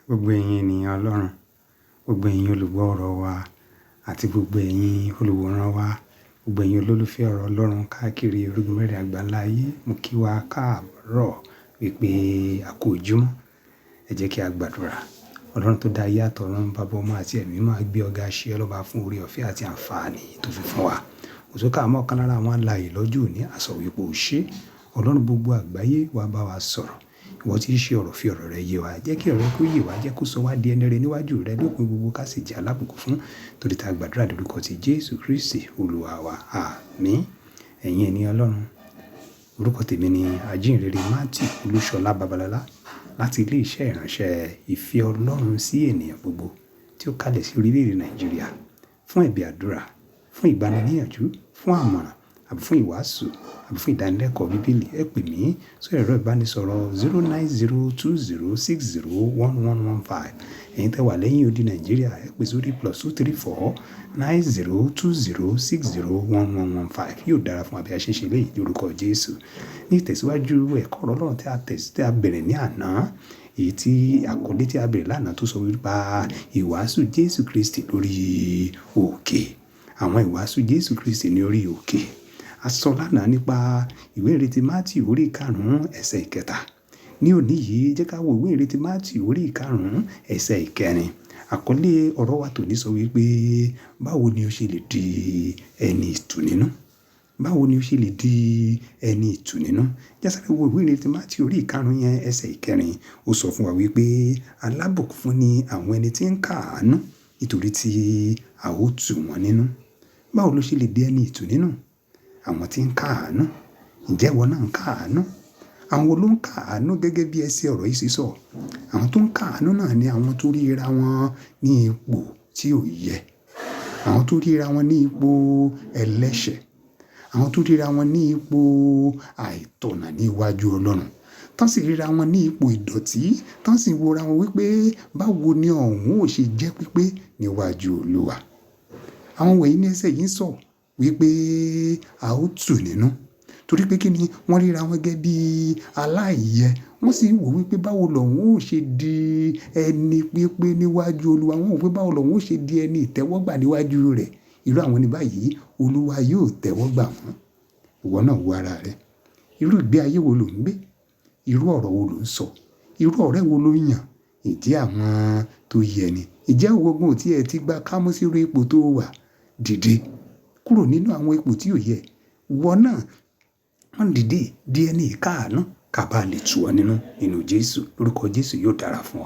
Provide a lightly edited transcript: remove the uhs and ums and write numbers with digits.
Gbogbo ẹ̀yin ènìyàn Ọlọ́run, gbogbo ẹ̀yin olùgbọ́ ọ̀rọ̀ wa àti gbogbo ẹ̀yin olùwòran wa, gbogbo ẹ̀yin olólùfẹ́ ọ̀rọ̀ Ọlọ́run káàkiri orígun mẹ́rin àgbáńlá ayé, mo kí wa káàárọ̀ wípé a kú ojúmọ́. Ẹ jẹ́ kí a gbàdúrà. Ọlọ́run tó dá ayé àtọ̀run, baba ọmọ àti ẹ̀mí mímọ́, a gbé ọ ga ṣe ọlọ́ba fún oore ọ̀fẹ́ àti àǹfààní tó fi fún wa. Òtún ká mọ́ ọ̀kan lára àwọn alààyè lọ́jọ́ òní, a sọ wípé o ṣé. Ọlọ́run gbogbo àgbáyé wá bá wa sọ̀rọ̀. Ìwọ tí í ṣe ọ̀rọ̀ fi ọ̀rọ̀ rẹ yé wa. Jẹ́ kí ọ̀rọ̀ rẹ kó yé wa, jẹ́ kó sọ wá di ẹni rere níwájú rẹ lópin gbogbo ká sì jẹ́ alábùkún fún. Torí tí a gbàdúrà lórúkọ ti Jésù Kristi Olúwa wa. Àmín. Ẹ̀yin ènìyàn Ọlọ́run, orúkọ tèmi ni Ajíhìnrere Matthew Olúṣọlá Babalọlá láti ilé iṣẹ́ ìránṣẹ́ ìfẹ́ Ọlọ́run sí ènìyàn gbogbo tí ó kalẹ̀ sí orílẹ̀-èdè Nàìjíríà fún ẹ̀bẹ̀ àdúrà, fún ìgbaniníyànjú, fún àmọ̀ràn àbí fún ìwàásù àbí fún ìdánilẹ́kọ̀ọ́ Bíbélì. Ẹ pè mí sórí ẹ̀rọ ìbánisọ̀rọ̀ 09020601115. Ẹ̀yin tẹ́ wà lẹ́yìn odi Nàìjíríà, ẹ pè sórí +234 9020601115. Yóò dára fún wa bí a ṣe ń ṣe léyìí lórúkọ Jésù. Ní ìtẹ̀síwájú ẹ̀kọ́ ọ̀rọ̀ Ọlọ́run tí a tẹ̀, tí a bẹ̀rẹ̀ ní àná, èyí tí àkọlé tí a bẹ̀rẹ̀ lánàá tó sọ wípé ìwàásù Jésù Kristi lórí òkè. Àwọn ìwàásù Jésù Kristi ní orí òkè. A sọ lánàá nípa ìwé ìrètí Matthew orí ìkarùn-ún ẹsẹ̀ ìkẹta. Ní òní yìí, jẹ́ ká wo ìwé ìrètí Matthew orí ìkarùn-ún ẹsẹ̀ ìkẹrin. Àkọlé ọ̀rọ̀ wa tòní sọ wípé báwo ni o ṣe lè di ẹni ìtù nínú? Báwo ni o ṣe lè di ẹni ìtù nínú? Jẹ́ sáré wo ìwé ìrètí Matthew orí ìkarùn-ún yẹn ẹsẹ̀ ìkẹrin. Ó sọ fún wa wípé alábùkún fún ni àwọn ẹni tí ń káàánú nítorí tí a ó tù wọ́n nínú. Báwo lo ṣe lè di ẹni ìtù nínú? Àwọn tí ń káàánú. Ǹjẹ́ ìwọ náà ń káàánú? Àwọn wo ló ń káàánú gẹ́gẹ́ bí ẹsẹ̀ ọ̀rọ̀ yìí ṣe sọ? Àwọn tó ń káàánú náà ni àwọn tó ríra wọn ní ipò tí ò yẹ. Àwọn tó ríra wọn ní ipò ẹlẹ́ṣẹ̀. Àwọn tó ríra wọn ní ipò àìtọ̀nà ní iwájú Ọlọ́run. Tán sì ríra wọn ní ipò ìdọ̀tí. Tán sì wora wọn wípé báwo ni ọ̀hún ò ṣe jẹ́ pípé níwájú Olúwa. Àwọn wọ̀nyí ní ẹsẹ̀ yìí ń sọ wípé a ó tù nínú. Torí pé kí ni wọ́n ríra wọn gẹ́gẹ́ bí aláìyẹ. Wọ́n sì ń wò wípé báwo lọ̀hún ó ṣe di ẹni pípé níwájú Olúwa. Wọ́n wò pé báwo lọ̀hún ó ṣe di ẹni ìtẹ́wọ́gbà níwájú rẹ̀. Irú àwọn ẹni báyìí, Olúwa yóò tẹ́wọ́gbà wọ́n. Ìwọ náà wo ara rẹ. Irú ìgbé ayé wo lò ń gbé? Irú ọ̀rọ̀ wo lò ń sọ? Irú ọ̀rẹ́ wo ló yàn? Ǹjẹ́ àwọn tó yẹ ni? Ǹjẹ́ ìwọ gan ò tí ẹ ti gba kámú sí irú ipò tó wà? Dìde kúrò nínú àwọn ipò tí ò yẹ. Ìwọ náà wọ́n dìde di ẹni ìkáàánú ká bá lè tù ọ́ nínú nínú Jésù. Lórúkọ Jésù yóò dára fún ọ.